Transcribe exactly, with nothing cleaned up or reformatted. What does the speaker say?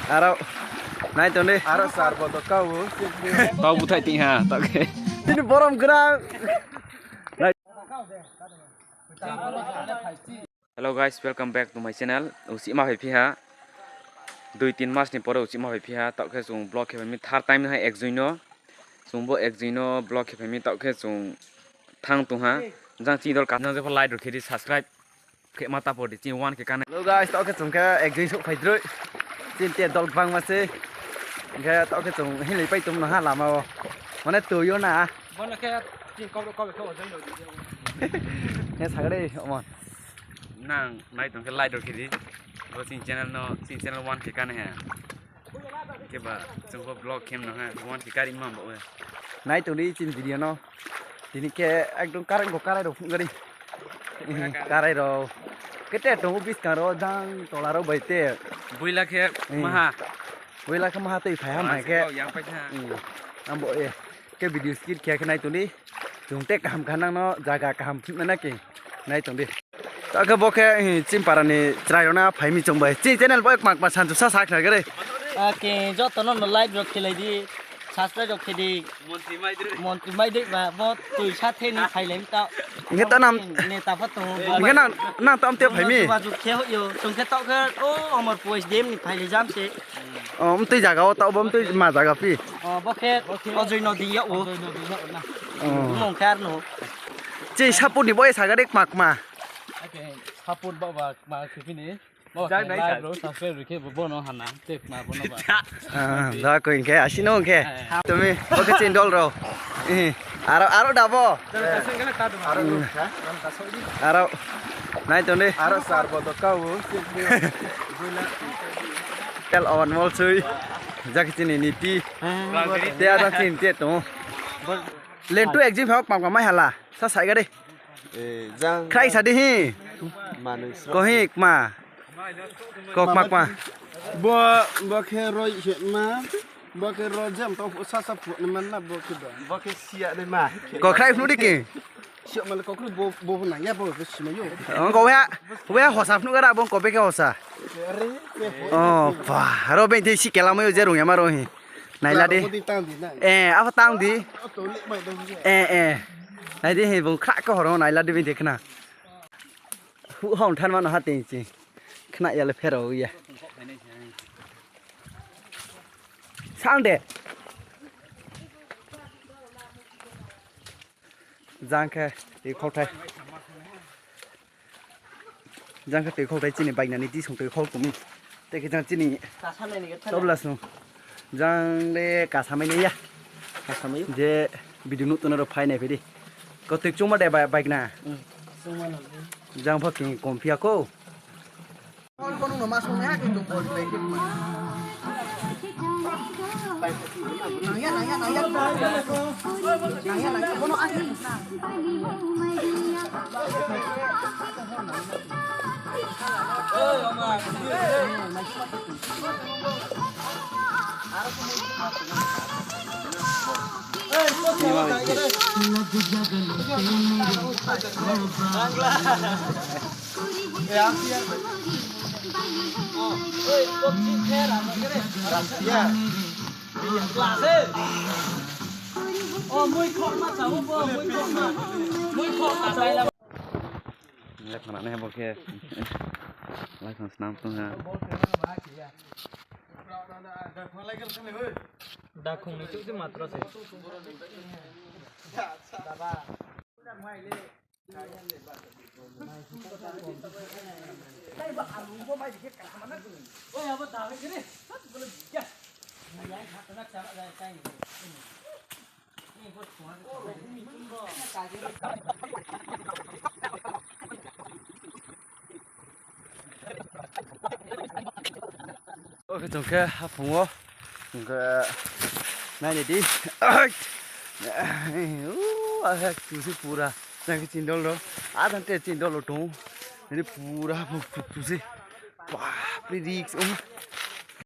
Aro, nai tong di. Aro sar bo to kau. Tau búthaih ting ha, tau khe. Tini borom gra. Hello guys, welcome back to my channel. Uchih ma phaiphi ha. Dui tin mas ni pore uchih ma phaiphi ha. Tau khe chung vlog khe phaimi third time no hai ekjoi no. Chung bo ekjoi no vlog khe phaimi tau khe chung thanng tong ha. Jang chini dol ka nang jepho like rao khe di, subscribe khe ma ta por di, chini one K kánai. Hello guys, tau khe chung khe ekjoi souh phai droi. Chini te dol gbangma se. Hing khe tau khe chung hinglai pai tong no ha lama o. Mane tui yo na. Bono khe chini kau kau khe ojoi no di. Khe sagre omo. Nang nai tong khe like rao khe di. Bo chini channel no, chini channel one K kánai ha. Khe ba chung bo vlog khe no ha, one K kari ma bo we. Nai tong di chini video no. Tini khe ekdom current bo karai rao phung gari. Karai rao. Kete tong o buskang rao jang tola rao bai te. Boila khe maha. Boila khe maha tui phai ha mai khe. Yang pai kha. Ang bo e. Khe video skip khe khe nai tong di. Chung te kaham kha nang no zaga kaham phnuh na khe. Nai tong di. Tau khe bo khe, eh, chini para ni chrai rao na phaimi chung bai. Chini channel bo kma kma sanchu sa sa khna gre. Ake joto no no like rao khe lai di. Subscribe rao khe di. Montri mai dei ba bo tui sa the ni phai lai mi tau. Hing khe ta nam. Neta pho tong. Hing khe nang, nang tam te phaimi. Jogajog khe hoih yo. Chung khe tau khe o Amar Boys dem ni phai lai jam se. O, mtui zaga o, tau bo mtui ma zaga phi. O, bo khe ojoi no di yag o. Mung khe ar no. Chini support ni bo e saga de kma kma. Support ba ba kma khe phi ni. Bo khe like rao, subscribe rao khe bo no hana. Te kma bo no ba. Ah, da ko hing khe, asi no hing khe. Tumi, bo khe chini dol rao. Aro, aro da bo. Aro, nai tong di. Aro sar bo to kau. Tel awan mol sui. Jang khe chini niti. Te ada chini te tong. Lentu ekjin phao kma kma mai hala. Sa sai gari. Khrai sa di hi. Ko hi kma. Ko kma kma. Bo, bo khe roi hema. Bo khe ro jam to sa sa phu ni man na bo khe ba. Bo khe sia ni ma. Ko khrai phnu di ki. Sia ma le ko khru bo, bo nang ya bo khe sima yo. Ko ya, ko ya hosa phnu gara bo ko be khe hosa. O pa, ro beng the si kela mo yo je rung ya ma ro hi. Naila di. Eh, abo tang di. Eh, eh. Nai di hi bung khra khe horo naila di bini khna. Hu hong than mano ha ting chi. Khna ya le phero ya. Sang de. Jang khe tui khauthai. Jang khe tui khauthai chini bainani disong tui khau tumi. Te khe jang chini tobla sung. Jang le kasamai nai ya. Kasamai. Je video nuh tuna ro phai nai phai di. Ko tui chungma de bai, baigna. Jang pho king kom phia ko. Lai khana nai bo khe. Lai khana snam tong ha. Dakhung ni chuh se matro se. Oke, chung khe haphung o. Hing khe nai ni di. Ai. U, a, ktu se pura. Jang khe chini dol rao. A, jang te chini dol rao tong. Nini pura haphung ktu ktu se. Bapre, risk, um.